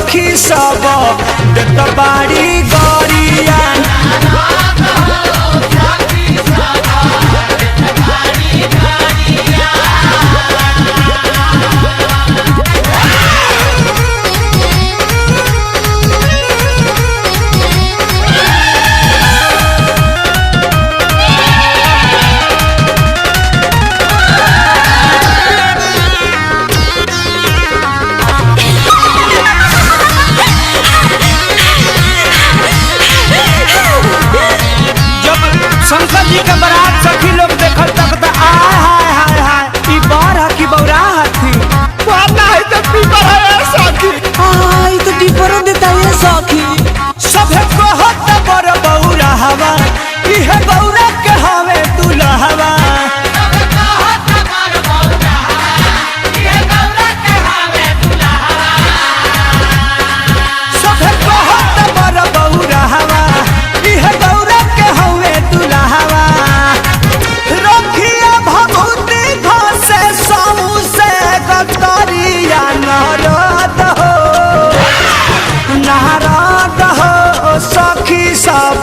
सखी सब देत बाड़ी गरिया। जब शंकर जी के बारात सखी लोग देखल तक त आय हाय हाय हाय, ई बार हकी बौरा हथी। पता है तो पीपर है सखी। आई तो टीपरो देता है सखी। सभे कहत बर बौरा हवा, इहे बौरा के हवे दुल्हवा। सभे कहत बर बौरा हवा, इहे बौरा के हवे दुल्हवा। रखिया भभूति घसे साऊ से गतरिया नारद हो, नारद हो सखी सब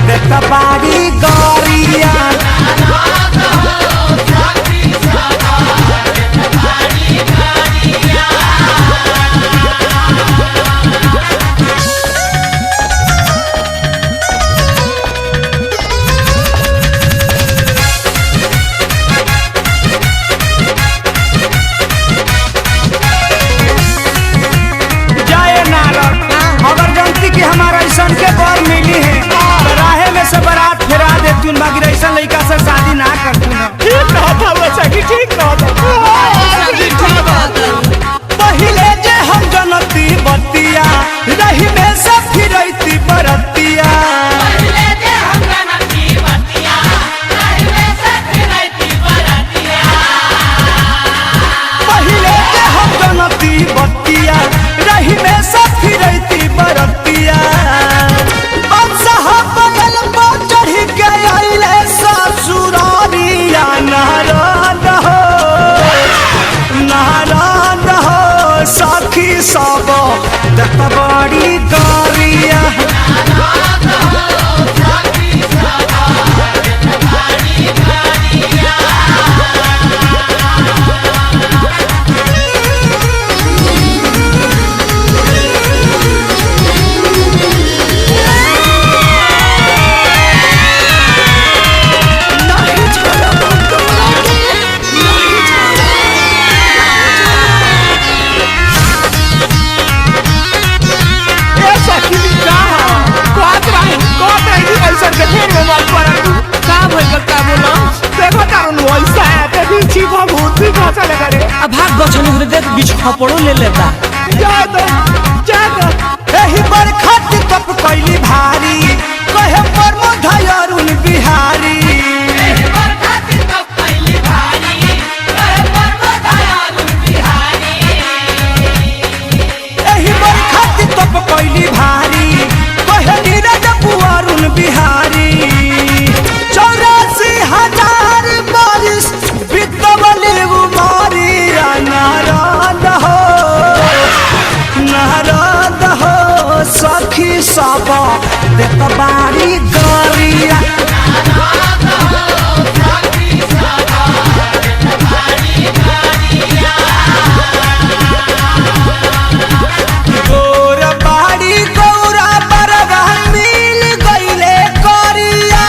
देत बाड़ी गरिया। जाए नारद, अगर जनती की हमारा ऐसा के बर मिली है तो राहे में से बारात फेरा दे तुन, बाकी ऐसा लड़का से शादी ना कर तुन। ठीक रहता हुआ सखी, ठीक रहता। पहिले जे हम जनती बतिया, रही में से फिरैती बरतिया। पहिले जे हम जनती बतिया, रही में से फिरैती बरतिया। बादशाह बगल पर चढ़ी के आइले ससुरारिया नारद हो, नारद हो सखी सब देत बड़ी गरिया। नहीं छोड़ा हम तोरा के, नहीं छोड़ा। ए सखी का कहत रही, कहत रही कि ऐसा के फेर में मत पड़ा तू। का भइल बा, का बोला? देखो तारुन वैसा है ते भी छी भभूति घासा लगा रे। अब भाग बचन उधर देख बीच खपड़ो ले लेता। जा दो, जा दो। एही बरखत तप कैली भारी, कहे प्रमोद अरुण बिहारी। एही बरखत तप कैली भारी, कहे नीरज अरुण बिहारी। 84,000 बारिश बितवली उमारिया नारद हो, नारद हो सखी सब देत बाड़ी गरिया। गोर बाड़ी गौरा बरवा मिल गईले करिया।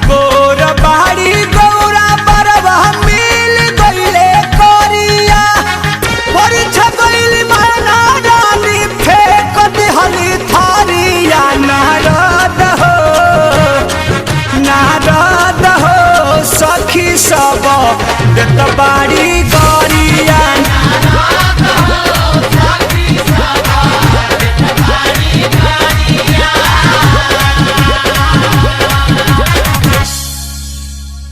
गोर बाड़ी गौरा बरवा मिल गईले करिया। परीक्षा गईल माना रानी फेंक दिहली थारिया नारद हो, नारद हो सखी सब देत बाड़ी।